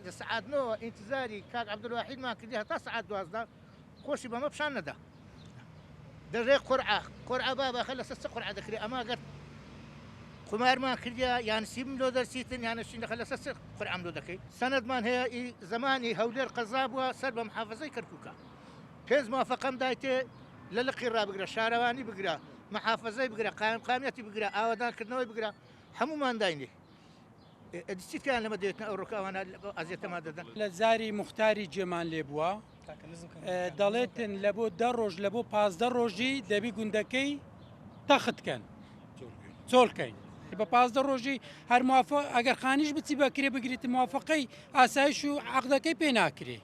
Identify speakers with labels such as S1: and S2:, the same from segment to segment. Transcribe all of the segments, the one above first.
S1: لە سەعات نۆوە ئینتزاری کاک عەبدولواحیدمان کردی هەتا سەعات 12 خۆشی بەمە پیشان نەدا. دەڵێ قورعە قورعە بابە خە لەسەر چ قورعە دەکرێ ئەمە گەر قومارمان کردیا یان سیبم لۆ دەرچیتن یان شین دەخە لەسەر چ قورعەم لۆ دەکەی سەنەدمان هەیە ئی زەمانی هەولێر قەزا بووە سەر بە محافەزەی کەرکووکە پێنج موافەقەم دایتێ لە لقی ڕابگرە شارەوانی بگرە محافەزەی بگرە قایمقامیەتی بگرە ئاوەدانکردنەوەی بگرە هەموومان داینێ ئەدی چیتیان لەمە دەوێتن ئەو ڕۆکە ئەوانە ئەزیەتەمان دەدەن.
S2: لە زاری موختاری جێمان لێ بووە دەڵێتن لە بۆ دە ڕۆژ لە بۆ 15 ڕۆژی دەبی گوندەکەی تەخت کەن چۆڵ کەین بە 15 ڕۆژی هەر موافق ئەگەر خانیش بچی بە کرێ بگریت موافقەی ئاسایش و عقدەکەی پێ ناکرێ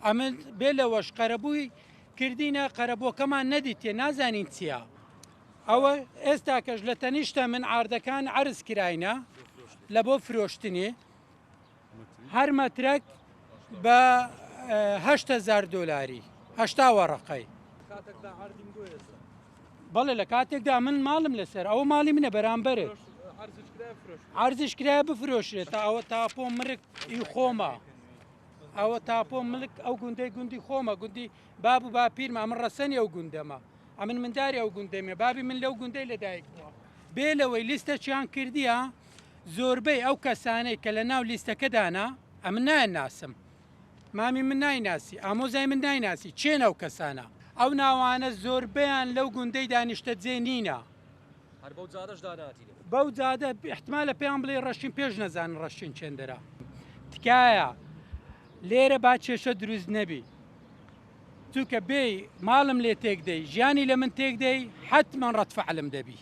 S2: ئەمن بێ لەوەش قەرەبووی کردینە قەرەبووەکەمان نەدیتێ نازانین چییە ئەوە ئێستاکەش لە تەنیشتە من عاردەکان عەرز کراینە لە بۆ فرۆشتنی هەر مەترەک بە 8هزار دۆلاری هەشتا وەڕقەی بەڵێ لە کاتێکدا من ماڵم لەسەر ئەوە ماڵی منە بەرامبەرت عرزش کرایە بفرۆشرێت تا ئەوە تاپۆ مرک ئی خۆمە ئەوە تاپۆ ملک ئەو گوندەی گوندی خۆمە گوندی باب و باپیرمە ئەمن ڕەسەنی ئەو گوندەمە ئەمن منداری ئەو گوندەمە بابی من لەو گوندەی لەدایک بووە بێ لەوەی لیستەکیان کردیە زۆربەی ئەو کەسانەی کە لە ناو لیستەکەدانە ئەمن نایان ناسم مامی من نایناسی ئامۆزای من نایناسی چێن ئەو کەسانە ئەو ناوانە زۆربەیان لەو گوندەی دانیشتەجێ نینە.
S3: هەر بەو جادەش داناتینێ.
S2: بەو جادە ئیحتمالە پێیان بڵێی ڕەشین پێش نەزانن ڕەشین چێندەرە. تکایە لێرە با کێشە دروست نەبی چونکە بێی ماڵم لێ تێک دەی ژیانی لە من تێک دەی حەتمەن ڕەد فەعلم دەبی.